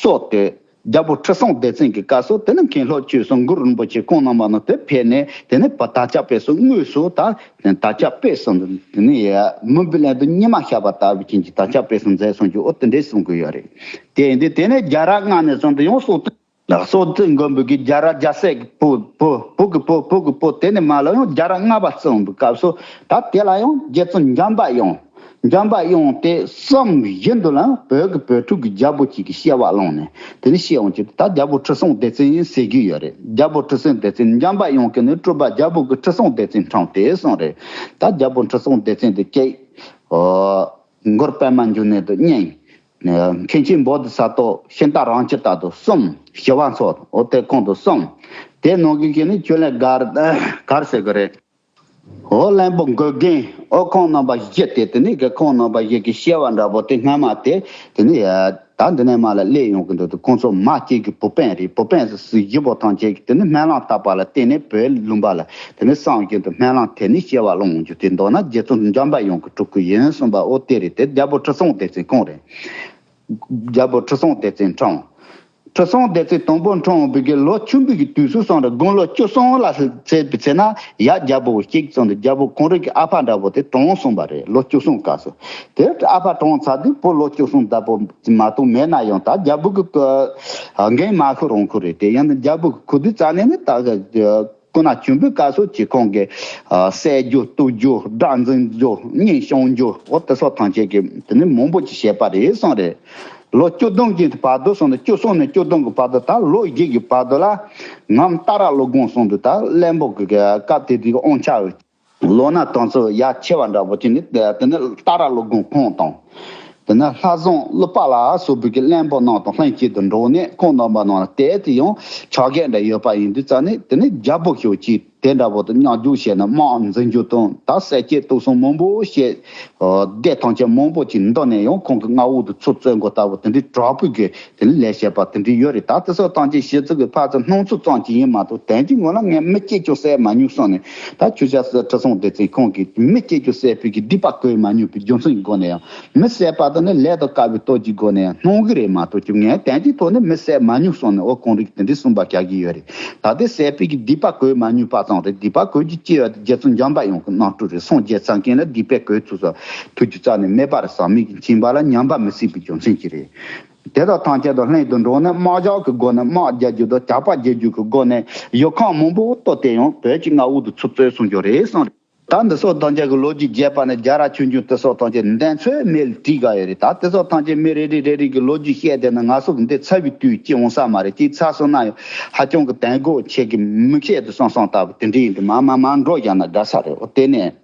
སྲོག་གཏོད། རྒྱལ་པོ་ཁྲི་སྲོང་ལྡེ་བཙན་གྱི་སྐབས་སུ་དེ་ནི་མཁན་སློབ་ཆོས་སུ་གུ་རུ་རིན་པོ་ཆེ་ཁོང་རྣམ་པ་ནི་དེ་ཕེབས་ནས་དེ་ནི་བདག་ཅག་དཔལ་གསུམ་དངོས་སུ་ད་བདག་ཅག་དཔལ་གསུམ་དེ་ནི་མུན་པའི་གླིང་དུ་ཉི་མ་ཤར་བ་ལྟ་བུ་ཅན་གྱི་བདག་ཅག་དཔལ་གསུམ་མཛད་གསུངས་ཀྱི། འོ་དེ་འདྲས་གསུང་གི་ཡོད་རེད། དེ་ཡིན་དུས་དེ་ནས་རྒྱལ་རབས་ལྔ་ནས་བཟུང་སྟེ་ཡང་སྲོག་ལྡན་སྲོག་ལྡན་མགོན་པོ་གི་རྒྱལ་རབས་རྒྱལ་སྲས་ཀྱི་བུ་བུ་བུ་གི་བུ་བུ་གི་བུ་དེ་ནས་མར་ལ་ཡང་རྒྱལ་རབས་ལྔ་པ་བརྩམས་པའི་སྐབས་སུ་ད་དེ་ལ་ཡང་རྗེ་བཙུན་འཇམ་དཔལ་དབྱངས། འཇམ་དཔལ་དབྱངས་དེ་བསམ་བཞིན་དུ་ལ་བོད་ཀྱི་བོད་ཕྲུག་གི་རྒྱལ་པོ་གཅིག་གི་སྐྱེ་བ་བླངས་ནས་དེ་ནས་སྐྱེས་འོང་གི། ད་རྒྱལ་པོ་ཁྲི་སྲོང་ལྡེ་བཙན་ཡིན་ཟེར་གྱི་ཡོད་རེད། རྒྱལ་པོ་ཁྲི་སྲོང་ལྡེ་བཙན་འཇམ་དཔལ་དབྱངས་ཀྱིས་ནི་སྤྲུལ་པ་རྒྱལ་པོ་གི་ཁྲི་སྲོང་ལྡེ་བཙན་འཁྲུངས་ཏེ་གསུངས་རེད། ད་རྒྱལ་པོ་ཁྲི་སྲོང་ལྡེ་བཙན་དེ་སྐྱེས། ཨོ། མགུར་པདྨ་འབྱུང་གནས་དང་གཉིས། མཁན་ཆེན་བོ་དྷི་ས་ཏྭ་ཤིང་རྟ་རལ་གྲི་ལྟ་བུ་གསུམ། ཞི་བ་འཚོ་འོ་དེ་ཁོང་དུ་གསུམ། དེ་ནང་གི་གི་ནི་ཆོས་ལས་གར་གར་ཟེར་གི་རེད། འོ་བློན་པོ་མགོ་རྒན་འོ་ཁོང་རྣམ་པ་བཞི་དེ་དེ་ནི་གི་ཁོང་རྣམ་པ་བཞི་གི་སྐྱེ་བ་འདྲ་པོ་དེ་སྔ་མ་དེ་དེ་ནི་ད་འདི་ནས་མར་ལ་སླེབས་ཡོང་གི་འདུག་ཁོང་ཚོ་མ་སྐྱེས་ཀྱི་བུ་སྤུན་རེད། བུ་སྤུན་སུ་བཞི་པོ་ཐམས་ཅད་ཀྱི་དེ་ནི་སྨོན་ལམ་བཏབ་པ་ལ་བརྟེན་ནས་བོད་ལུང་པ་ལ་དེ་ནི་སངས་རྒྱས་དང་སྨོན་ལམ་དེ་ནི་སྐྱེ་བ་བླངས་འོང་རྒྱུ་དེ་མདོར་ན་རྗེ་བཙུན་འཇམ་དཔལ་དབྱངས་ཀྱི་སྤྲུལ་སྐུ་ཡིན་གསུངས་པ་འོ་དེ་རེད། དེ་རྒྱལ་པོ་ཁྲི་སྲོང་ལྡེ་བཙན་ཁོང་རེད། རྒྱལ་པོ་ཁྲི་སྲོང་ལྡེ་བཙན་འཁྲུངས། ཁྲི་སྲོང་ལྡེ་བཙན་དང་པོ་འཁྲུངས་པའི་གི་ལོ་ཆུང་བུ་གི་དུས་སུ་སོང་རེད། དགུང་ལོ་བཅུ་གསུམ་ལ་བརྩིས་པའི་ཚེ་ན་ཡབ་རྒྱལ་པོ་གཅིག་ཙམ་དུ་རྒྱལ་པོ་ཁོང་རང་གི་ཨ་ཕ་འདྲ་པོ་དེ་གྲོངས་སོང་བ་རེད། ལོ་བཅུ་གསུམ་སྐབས་སུ་དེ་ཨ་ཕ་གྲོངས་ཚར་དུས་བུ་ལོ་བཅུ་གསུམ་ལྟ་བུ་མ་གཏོགས་མེད་ན་ཡང་ད་རྒྱལ་པོ་གི་འགན་མ་ཁུར་རུང་ཁུར་རེད། དེ་ཡང་ན་རྒྱལ་པོ་གི་ཁུར་དུས་རྩ་ནས་ནི་ད་སྐུ་ན་ཆུང་བུའི་སྐབས་སུ་ཅི་ཁོང་གི་ཨ་བསད་རྒྱུ་གཏུབ་རྒྱུ་དགྲ་འཛིང་རྒྱུ་གཉེན་སྐྱོང་རྒྱུ་འོ་དེ་སོགས་ཐམས་ཅད་ཀྱི་དེ་ནི་མང་པོ་ཅིག་བྱས་པ་རེད་གསུངས་རེད། ལོ་བཅུ་བདུན་གྱི་བར་དུ་སོང་ནས་བཅུ་གསུམ་ནས་བཅུ་བདུན་གྱི་བར་དུ་ད་ལོ་བཞི་གི་བར་དུ་ལ་ངམ་ཏཱ་ར་ཀླུ་སྒང་སོང་དུས་ད་བློན་པོ་གི་སྐབས་དེ་དུས་ཀྱི་དབང་ཆ་ལོ་ན་དང་ཚོ་ཡ་ཆེ་བ་འདྲ་པོ་ཅིག་ནི་དེ་ནི་ཏཱ་ར་ཀླུ་སྒང་ཁོང་དང་། དེ་ནས་ལྷ་བཟང་ཀླུ་པ་ལ་སོགས་པའི་གི་བློན་པོ་རྣམས་དང་ལྷན་ཅིག་ཏུ་འགྲོགས་ནས་ཁོང་རྣམ་པ་རྣམས་ལ་དེ་དེ་ཡང་ཕྱག་རྒྱ་འདྲ་ཡོད་པ་ཡིན་དུས་ཙང་ནས་དེ་ནས་རྒྱལ་པོ་ཤོག་ཅིག་དེ་འདྲ་པོ་དུ་མཉམ་རྒྱུག་བྱས་ནས་དམག་འཛིང་རྒྱུ་དང་ད་ཟས་བཅད་གཏུབ་གསུམ་མང་པོ་བྱས། སྡེ་ཐམས་ཅད་མང་པོ་ཅིག་འདུལ་ནས་ཡང་ཁོང་གི་མངའ་འོག་ཏུ་ཚུར་བཙན་དགོས་ལྟ་བུ་དེ་འདྲའི་དྲག་པོའི་གི་དེ་ནས་ལས་བྱས་པ་དེ་འདྲའི་ཡོད་རེད། ད་དེ་སོགས་ཐམས་ཅད་ཞི་ཚུལ་གྱི་ཕར་ཚུར་སྣང་ཚུལ་ཙམ་ཅིག་ཡིན་མ་གཏོགས་དོན་གྱི་ངོ་ལ་ངས་མི་སྐྱེ་ཆུ་བསད་མ་མྱོང་གསུངས་ནས་ད་ཁྱོད་ཅག་སྲིད་ཁྲི་སྲོང་ལྡེ་བཙན་ཁོང་གིས་མི་སྐྱེ་ཆུ་བསད་པའི་གི་སྡིག་པ་གོས་མ་མྱོང་པའི་རྒྱུ་མཚན་གྱི་སྒོ་ནས་ཡང་། མི་བསད་པ་དེ་ནི་ལས་དང་དཀར་བའི་སྟོབས་ཀྱི་སྒོ་ནས་སྣང་གི་རེད་མ་གཏོགས་ཀྱི་ངས་དོན་གྱི་ཐོག་ནས་མི་བསད་མ་མྱོང་གསུངས་ནས་འོ་ཁོང་རིགས་དེ་འདྲའི་གསུངས་པ་རྒྱག་གི་ཡོད་རེད། ད་ལྟའི་བསད་པའི་གི་སྡིག་པ་གོས་མ་མྱོང་པ་ཙམ་རེད། སྡིག་པ་གོས་ཀྱི་ཅི་ཡོད་དེ་རྗེ་བཙུན་འཇམ་དཔལ་དབྱངས་ཀྱི་རྣམ་སྤྲུལ་རེད། སངས་རྒྱས་ས་མཁན་ལ་སྡིག་པའི་གོས་ཚུགས་སོ་ཐུགས་ཀྱི་རྩ་ནས་མེད་པ་རེད། ཟག་མེད་ཀྱི་མཁྱེན་པ་ལ་ཉམས་པ་མི་སྲིད་པའི་རྒྱུ་མཚན་གྱིས་རེད། དེ་དང་ཐམས་ཅད་དང་ལྷན་དུ་འགྲོགས་ནས་དམག་རྒྱག་གི་སྒོ་ནས་དམག་རྒྱག་རྒྱུ་དང་ཇག་པ་རྒྱག་རྒྱུ་གི་སྒོ་ནས་ཡུལ་ཁག་མང་པོ་གཏོར་ཏེ་ཡང་བོད་ཀྱི་མངའ་འོག་ཏུ་ཚུར་བཙོས་སོང་རྒྱུ་རེད་གསུངས་རེད། ད་འདི་སོགས་ཐམས་ཅད་ཀྱི་ལོ་རྒྱུས་རྒྱས་པ་ནས་རྒྱལ་རབས་ཆུང་ཆུང་དེ་སོགས་ཐམས་ཅད་འདོན་ཚོད་མེད་ལ་བྲིས་དགའ་ཡོད་རེད། ད་དེ་སོགས་ཐམས་ཅད་མི་རེ་རེ་རེ་རེ་གི་ལོ་རྒྱུས་བཤད་བསྡད་ན་ང་ཚོ་གི་འདི་ཚ་བའི་དུས་སྐྱེ་འོང་ས་མ་རེད། ཅིག་ཚ་སོང་ན་ཡང་ཧ་ཅང་གི་དོན་གོ་ཆེ་གི་མི་བཤད་དུ་སོང་སོང་ལྟ་བུ་དེ་འདྲ་ཡིན་དུས་མ་མ་མ་འགྲོ་བཞག་ན་དགའ་ས་རེད། འོ་དེ་ནས་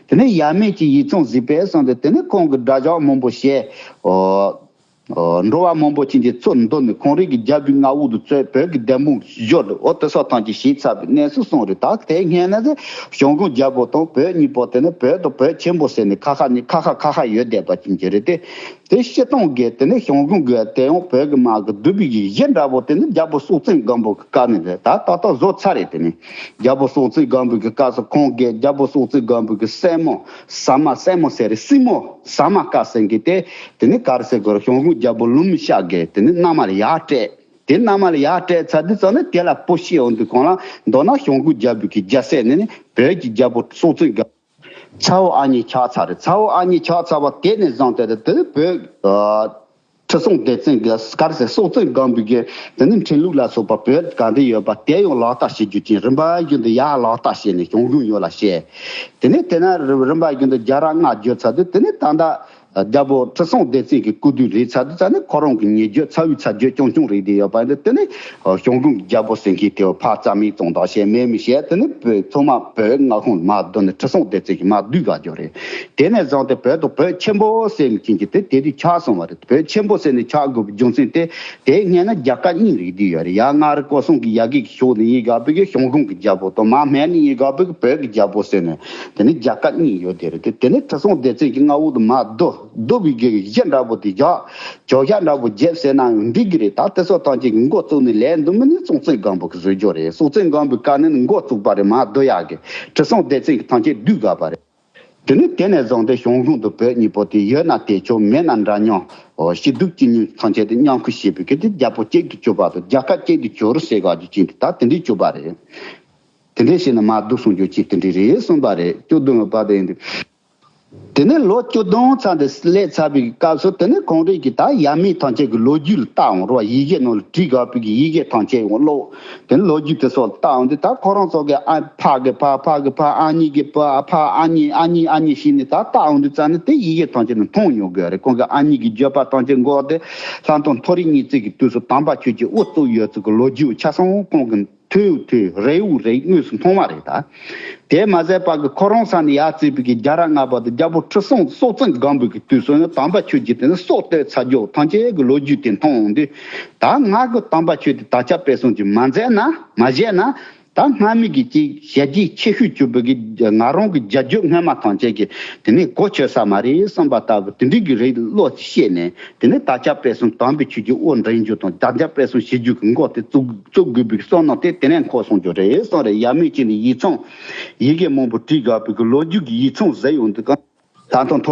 དེ་ནས་ཡབ་མེས་ཀྱི་ཡིག་ཚང་གཟིགས་པས་གསུངས་ཏེ་དེ་ནས་ཁོང་གི་དགྲ་ཇག་མང་པོ་བྱས། འོ། འགྲོ་བ་མང་པོ་ཅན་གྱི་ཚུར་འདུལ་ནས་ཁོང་རང་གི་རྒྱལ་པོའི་མངའ་འོག་ཏུ་བཙོས། བོད་ཀྱི་བདེན་དཔུང་བཞུགས་འོ་དེ་སོགས་ཐམས་ཅད་བྱས་ཚར་བའི་གནས་སུ་སོང་རེད། ད་དེ་སྔོན་ན་ཟེར་ཞང་ཞུང་རྒྱལ་པོ་དང་བོད་གཉིས་པོ་དེ་ནི་བོད་དང་བོད་ཆེན་པོ་ཟེར་ནས་ཁ་ཁ་ནས་ཁ་ཁ་ཁ་ཁ་ཡོད་བསྡད་པ་ཅན་གྱི་རེད་དེ། དེ་སྤྱིར་བཏང་གི་དེ་ནི་ཞང་ཞུང་གི་དེ་ཡང་བོད་ཀྱི་དམག་གི་བསྡུ་བའི་གི་གཞི་འདྲ་པོ་དེ་ནི་རྒྱལ་པོ་སྲོང་བཙན་སྒམ་པོ་གི་སྐབས་ནས་རེད། ད་ཏག་ཏག་བཟོ་ཚར་རེད། དེ་ནི་རྒྱལ་པོ་སྲོང་བཙན་སྒམ་པོ་གི་སྐབས་སུ་ཁོང་གིས་རྒྱལ་པོ་སྲོང་བཙན་སྒམ་པོ་གི་སྲས་མོ་ཟ་མ་སྲས་མོ་ཟེར་རེད། སྲིང་མོ་ཟ་མ་དཀར་ཟེར་མཁན་དེ། དེ་ནི་ག་རེ་ཟེར་དགོས་རེད། ཞང་ཞུང་རྒྱལ་པོ་ལུམ་བི་ཤ་གིས་དེ་ནི་མནའ་མ་ལ་ཡར་སྤྲད། དེ་མནའ་མ་ལ་ཡར་སྤྲད་ཚར་དུས་ཙམ་ནས་དེ་ལ་བུ་སྐྱེས་འོང་དུས་གང་ལ་མདོར་ན་ཞང་ཞུང་རྒྱལ་པོ་གི་རྒྱལ་སྲས་ནི་ནི་བོད་ཀྱི་རྒྱལ་པོ་སྲོང་བཙན་སྒམ། ཚ་བོ་ཨ་མྱེས་ཆགས་ཚར་རེད། ཚ་བོ་ཨ་མྱེས་ཆགས་ཚར་བ་དེ་ནས་བཟུང་སྟེ་དེ་བོད་ཨ་ཁྲི་སྲོང་ལྡེ་བཙན་གྱི་ག་རེ་ཟེར་སྲོང་བཙན་སྒམ་པོ་གི་དེ་ནི་འཕྲིན་ལུགས་ལ་སོགས་པ་བོད་ག་འདྲ་ཡོད་པ་དེ་ཡང་ལག་བསྟར་བྱེད་རྒྱུ་ཅན་རིམ་པ་བཞིན་དུ་ཡར་ལག་བསྟར་བྱས་ནས་ཞང་ཞུང་ཡུལ་ལ་བཤད། དེ་ནས་དེ་ན་རིམ་པ་བཞིན་དུ་རྒྱལ་རབས་ལྔ་བརྗོད་ཚར་དུས་དེ་ནས་ད་ལྟ་རྒྱལ་པོ་ཁྲི་སྲོང་ལྡེ་བཙན་གྱི་སྐུ་དུས་རེད་ཚར་དུས་ཙམ་ནས་ཁོ་རང་གི་ཉེ་བརྒྱུད་ཚ་བའི་ཚ་བརྒྱུད་རྐྱང་རྐྱང་རེད་དེ་ཡོད་པ་འདི་དེ་ནས་ཞང་ཞུང་གི་རྒྱལ་པོ་ཟེར་མཁན་དེ་ཕར་རྩ་མེད་བཙོང་བཏང་བྱས་མེད་མི་བྱས། དེ་ནས་བོད་ཚང་མ་བོད་མངའ་ཁོངས་མར་བསྡུས་ནས་ཁྲི་སྲོང་ལྡེ་བཙན་གྱིས་མར་བསྡུས་བཞག་རྒྱུ་རེད། དེ་ནས་བཟུང་སྟེ་བོད་དང་བོད་ཆེན་པོ་ཟེར་མཁན་གྱི་དེ་དེ་དུས་ཆགས་སོང་བ་རེད། བོད་ཆེན་པོ་ཟེར་ནས་ཆགས་དགོས་པའི་རྒྱུ་མཚན་དེ་དེའི་སྔོན་ན་རྒྱལ་ཁབ་གཉིས་རེད་དེ་ཡོད་རེད། ཡར་མངའ་རིས་སྐོར་གསུམ་གྱི་ཡ་གི་གི་ཕྱོགས་ནས་ཡིན་དགའ་བོད་ཀྱི་ཞང་ཞུང་གི་རྒྱལ་པོ་དང་མར་སྨད་ནས་ཡིན་དགའ་བོད་ཀྱི་བོད་ཀྱི་རྒྱལ་པོ་ཟེར་ནས་དེ་ནི་རྒྱལ་ཁབ་གཉིས་ཡོད་དེ་རེད། དེ་དེ་ནི་ཁྲི་སྲོང་ལྡེ་བཙན་གྱི་མངའ་འོག་ཏུ་མར་བསྡུ་བསྡུ་བའི་གི་གཞི་འདྲ་པོ་དེ་བཞག་བྱ་བཞག་འདྲ་པོ་བརྒྱབ་ཟེར་ན་ཡང་འགྲིག་གི་རེད། ད་དེ་སོགས་ཐམས་ཅད་ཀྱི་འགོ་བཙུགས་ནས་ལས་འདུམ་མི་ནི་སྲོང་བཙན་སྒམ་པོ་གི་བཟོས་རྒྱུ་རེད། སྲོང་བཙན་སྒམ་པོའི་བཀའ་ནི་འགོ་བཙུགས་པ་རེད། མར་བསྡུ་ཡག་གི་ཁྲི་སྲོང་ལྡེ་བཙན་གྱི་ཐམས་ཅད་བསྡུས་དགའ་བ་རེད། དེ་ནས་དེ་ནས་བཟུང་སྟེ་གཞུང་གཞུང་དུ་བོད་གཉིས་པོ་དེ་ཡོད་ན་དེ་ཆོག་མེད་ན་འདྲ་མཉམ། ཨོ་ཞི་སྡུག་ཅི་ཉུང་ཐམས་ཅད་དེ་མཉམ་ཁུར་བྱེད་པའི་གི་དེ་རྒྱལ་པོ་གཅིག་ཏུ་གྱུར་པ་དང་རྒྱལ་ཁབ་གཅིག་ཏུ་གྱུར་ཟེར་ག་རྒྱུ་ཅན་དེ་ད་དེ་འདྲས་གྱུར་པ་རེད། དེ་འདྲས་བྱས་ན་མ་སྡུག་གསུང་རྒྱུ་ཅིག་དེ་འདྲས་རེད་གསུངས་པ་རེད། བཅུ་བདུན་པ་དེ་ཡིན་དུས། དེ་ནས་ལོ་བཅུ་བདུན་ཚར་ཏེ་སླེབས་ཚར་བའི་སྐབས་སུ་དེ་ནས་གངས་རི་གི་ད་ཡབ་མེས་ཐམས་ཅད་ཀྱི་ལོ་རྒྱུས་ལ་བལྟ་འོང་རོགས། ཡི་གེ་ནང་ལ་བྲིས་དགོས་པའི་གི་ཡི་གེ་ཐམས་ཅད་འོང་ཀློག་དེ་ནས་ལོ་རྒྱུས་དེ་སོགས་ལ་བལྟ་འོང་དུས་ད་ཁོ་རང་ཚོ་གི་ཨ་ཕ་གི་ཕ་ཕ་གི་ཕ་ཨ་མྱེས་ཀྱི་ཕ་ཨ་ཕ་ཨ་མྱེས་ཨ་མྱེས་ཨ་མྱེས་ཤི་ནས་ད་བལྟ་འོང་དུས་ཙང་ནས་དེ་ཡི་གེ་ཐམས་ཅད་ནས་མཐོང་མྱོང་དགོས་རེད། ཁོང་གི་ཨ་མྱེས་ཀྱི་བརྗོད་པ་ཐམས་ཅད་འགོག་སྟེ་ལྷ་མཐོ་མཐོ་རིས་གཉིས་བརྩེགས་ཀྱི་དུས་སུ་དམ་པ་ཆོས་ཀྱི་དབུ་བཙུགས་ཡོད་ཚུལ་གྱི་ལོ་རྒྱུས་ཆ་ཚང་ཁོང་གི་ཐོས་ཐོས་རེའུ་རེ་དངོས་སུ་མཐོང་བ་རེད་ད། དེ་མ་ཟད་པ་གི་ཁོ་རང་ས་ནས་ཡར་བརྩིས་པའི་གི་རྒྱལ་རབས་ལྔ་པ་དང་རྒྱལ་པོ་ཁྲི་སྲོང་སྲོང་བཙན་སྒམ་པོའི་གི་དུས་སུ་ནི་དམ་པ་ཆོས་ཀྱི་དེ་ནི་སྲོག་གཏད་ཚར་རྒྱུ་ཐམས་ཅད་གི་ལོ་རྒྱུས་དེ་མཐོང་འོང་དུས། ད་ང་གི་དམ་པ་ཆོས་དེ་དར་ཁྱབ་སྤེལ་གསུམ་གྱི་མ་མཛད་ན་མ་བཞེས་ན། ད་སྔ་མའི་གི་ཅིག་ཞལ་གྱིས་ཆེ་ཤོས་གྱུར་པའི་གི་ང་རང་གི་རྒྱལ་རྒྱུད་སྔ་མ་ཐམས་ཅད་ཀྱི་དེ་ནི་གོ་ཆོད་ས་མ་རེད་བསམ་པ་ལྟ་བུ་དེ་འདྲའི་གི་རེ་བློ་ཤེས་ནས་དེ་ནི་དར་ཁྱབ་སྤེལ་གསུམ་དམ་པའི་ཆོས་ཀྱི་དབུ་འདྲེན་རྒྱུ་དང་དར་ཁྱབ་སྤེལ་གསུམ་བྱེད་རྒྱུ་གི་འགོ་དེ་བཙུགས་བཙུགས་དགོས་པའི་བསམ་མནོ་དེ་དེ་ནས་འཁོར་སོང་རྒྱུ་རེད་གསུངས་རེད། ཡབ་མེས་ཀྱི་ནི་ཡིག་ཚང་ཡི་གེ་མང་པོ་བྲིས་དགོས་པའི་གི་ལོ་རྒྱུས་ཀྱི་ཡིག་ཚང་ཟེར་ཡོང་དུས་གང་ད་དུང་མཐོ་